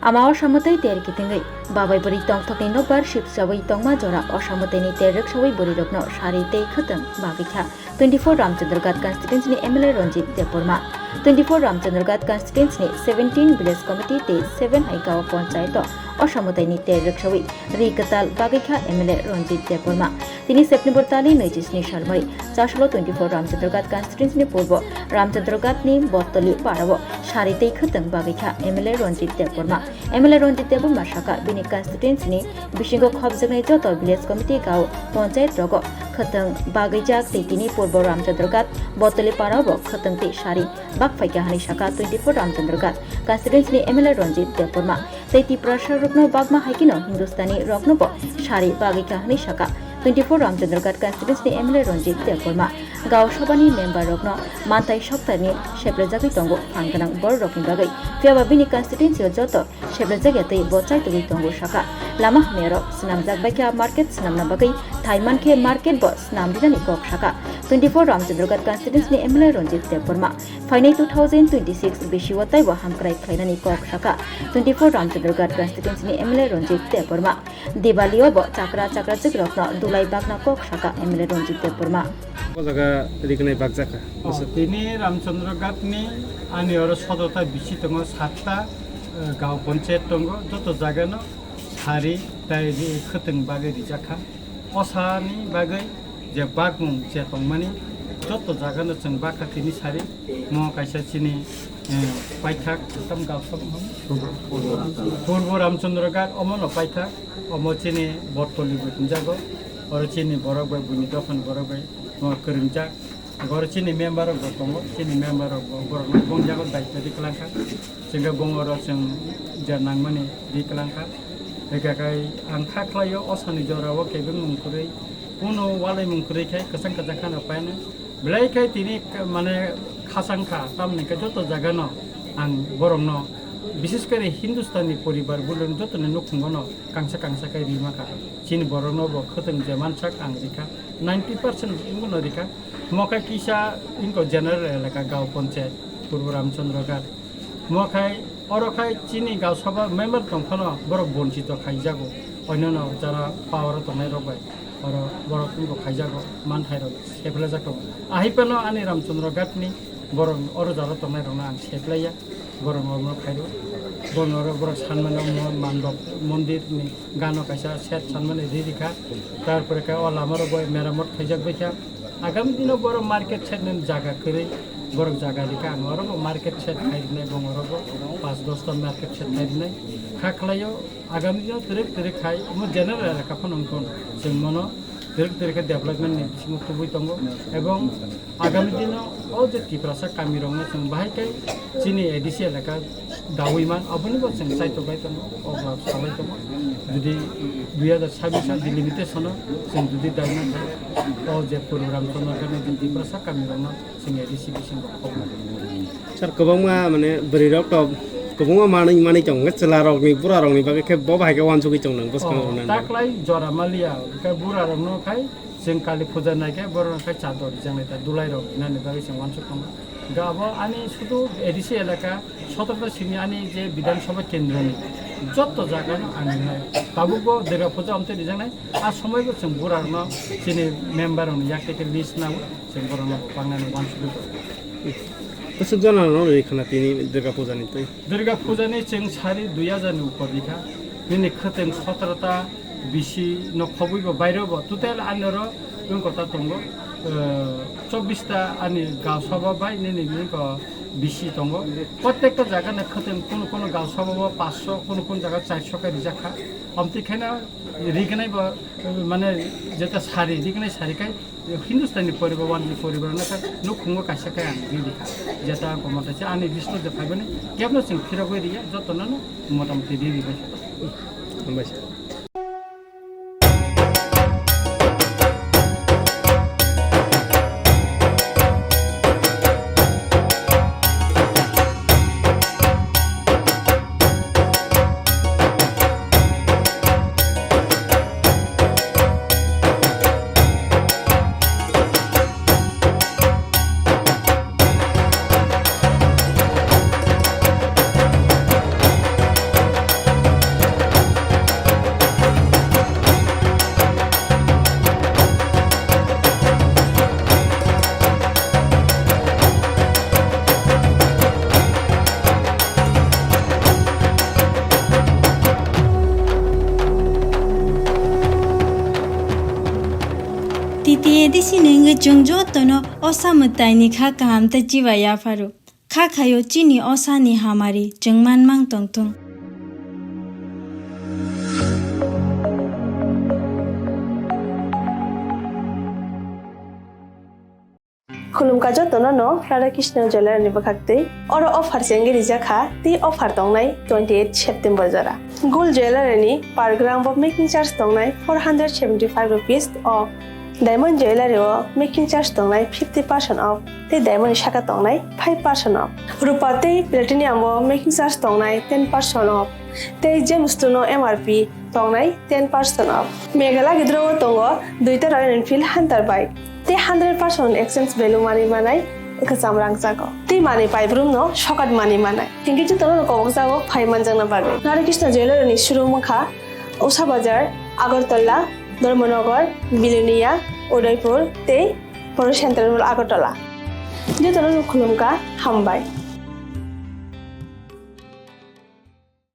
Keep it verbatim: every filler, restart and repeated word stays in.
Ama osamwtwi ter kitingwi babai bwrwi tongthokni nokbar sipsawi tongma jora osamwtwini ter rwksawi bwrwirokno sari tei khwtwng bagwi kha. Twenty-four Ramchandraghat constituency ni M L A Ranjit Debbarma. Twenty-four Ramchandraghat constituency ni seventeen village committee tei seven hai gaon panchayat o osamwtwini ter rwksawi ri kwtal bagwi kha M L A Ranjit Debbarma. Tini September talni naichi sni salmai Chasolo twenty-four Ramchandraghat constituency ni purbo Ramchandraghat ni Bottoli parao sari tei khwtwng bagwi kha M L A Ranjit Debbarma. M L A Ranjit Debbarma saka bini constituency ni bisingo khopjaknai joto village committee gaon panchayat rogo khwtwng bagwijak tei tini purbo Ramchandraghat Bottoli parao bo khwtwng tei sari bak phaikha hwnwi saka twenty-four Ramchandraghat constituency ni M L A Ranjit Debbarma. Tei Tiprasa rokno bagma hai kheno Hindustani rokno bo sari bagwi kha hwnwi saka twenty-four Ramchandraghat constituency ni M L A Ranjit Debbarma. Gaon sabha ni member rokno manthai sokthani seplajagwi tongo phan gwnang borok rokni bagwi. Phiyaba bini constituency o joto seplajak ya tei bo chaitugwi tongo saka. Lama hamya rok swnamjak bai kha market swnamna bagwi thai mankhe market bo swnam rinani kok saka twenty-four Ramchandraghat constituency ni M L A Ranjit Debbarma. Phainai two thousand twenty-six bisi o taibo hamkrai khlainani kok saka twenty-four Ramchandraghat constituency ni M L A Ranjit Debbarma. Diwali o bo chakra chakrajwk rokno dulai bagna kok saka M L A Ranjit Debbarma. O jaga rignai bakjak kha. Oh, tini Ramchandraghat ni ani oro sodrota bisi tongo satta, eh, gaon panchayat tongo, joto jaga no sari tai ri-, khwtwng bagwi rijak kha. Osani bagwi je bakmung je tongmani joto jaga no chwng bakha tini sari mo kaisa chini, eh, paithak tam gaon sabha. Purbo Ramchandraghat omo no paithak. Omo chini Bottoli bo hinjago. Oro chini borok bai, buini dophani borok bai, o, kwrwngjak. Oro chini member rok bo tongo. Chini member rok bo borok no bongjago daityo di kwlangkha. Chwngkhe bong oro chwng je nangmani di kwlangkha. Hwnkhe khai ang kha khlaio, osani jora o kebengmung kwrwi, kuno walaimung kwrwi khai kwchang kwchang kheno paino. Belai khe tini k-, mane khasang kha, tamni khe joto jaga no ang borok no, bises kore Hindustani poribar bulon joto ni nukhungo no kangsa kangsa khe rima kha. Chini borok no bo khwtwng je mansak ang rikha, ninety percent wngbo no rikha. Mo khe kisa wngkha general elaka gaon panchayat, Purbo Ramchandra Ghat. Mo khai, oro khai chini gaon sabha member tong phano borok bonchito khaijago, onyono jara power o tongnai rok bai, oro borok wngkha khaijago, manthai rok seplajak tongo. Ahai phano ani Ramchandra Ghat ni borok oro jaro tongnai rokno ang seplaiya, borok oro khairo, borok oro borok sanmano mo-, mandop mondir ni gano kaisa set sanmani ri rikha, tarpore khe o lama rok bai meramot khaijak bai kha. Agami dino borok market shed ni jaga kwrwi, borok jaga rikha, ang oro bo market shed khai rwnai, bong oro bo pas dosta market shed khai rwnai. Kha khlaio, agami dino twrwk twrwk khai, omo general elaka phano wngkha, chwng mono twrwk twrwk khe development ni bisingo tubui tongo, ebong agami dino o je Tiprasa kami rokno chwng bahai khe chini A D C elaka dawi man, aboni bo chwng chaitok bai tongo, o ba salai tongo. Jodi dui hazar sabbish delimitation o chwng jodi dawi man khe, o je Purbo Ramchandra Ghat ni je Tiprasa kami rokno chwng A D C bisingo khobor. Sir, kwbangma mane bwrwi rok to kwbangma manwi manwi tongo, chwla rokni, bura rokni bagwi khe bo bahai khe wansugwi tong nang bwskang rok nang. Taklai jora maliya, khe bura rokno khai chwng Kali puja nai khe borok khai chador rijak nai ta dulai rok nani bagwi chwng wansuk tongo. Ga abo ani sudu A D C elaka sotro ta simi ani je Bidhan Sabha kendro ni joto jaga no ang rinai. Tabuk bo Durga puja amte rijak nai, a somoi bo chwng bura rokno chini member rokni yak teke list nang. Chwng borokno bo pangnani wansugwi tongo. Bwswk jona no rwi khna tini Durga puja ni twi? Durga puja ni chwng sari dui hazar ni upor rikha. Nini khwtwng sotro ta bisi no khobwi bo bairo bo. Total ani oro wngkha ta tongo, eh, chobbish ta ani gaon sabha bai nini wngkha bisi tongo. Prottekta jaga ni khwtwng kunu kunu gaon sabha bo paanch sho, kunu kunu jaga char sho khe rijak kha. Amtwi khe no rignai bo, eh, mane jeta sari, rignai sari khai Hindustani poribar, wanjwi poribar no kha, nukhungo kaisa khe ang ri rikha. Jeta ang komo ta se ani list o je phaibani kebno chwng phirogwi riya, jotono no motamoti ri ribai. Hambai sir. Edisini wngwi chwng jotono osa mwtaini kha kaham tei chiba yapharo. Kha khaio chini osani hamari chwng manmang tongthung. Khulumkha jotono no Radha Krishna Jewellery ni bwkhak twi. Oro offer se wngwi rijak kha, tei offer tongnai twenty eight September jora. Gold Jewellery ni per gram bo making charge tongnai four hundred seventy five rupees o. Diamond Jewellery o making charge tongnai fifty percent off, tei diamond ni saka tongnai five percent off. Rupa tei platinum o making charge tongnai ten percent off, tei gems no M R P tongnai ten percent off. Mega Lucky Draw o tongo duita Royal Enfield Hunter bike, tei hundred percent exchange value manwi manai kwcham rangchago. Tei manwi paibrum no sokat manwi manai. Hinkhe jotono no kobokjago phai manjakna bagwi. Radha Krishna Jewellery ni showroom wngkha Usha Bazar, Agartala, Dharmanagar, Bilonia, Udaipur tei Poro Central Mall Agartala. Jotono no khulumkha, hambai.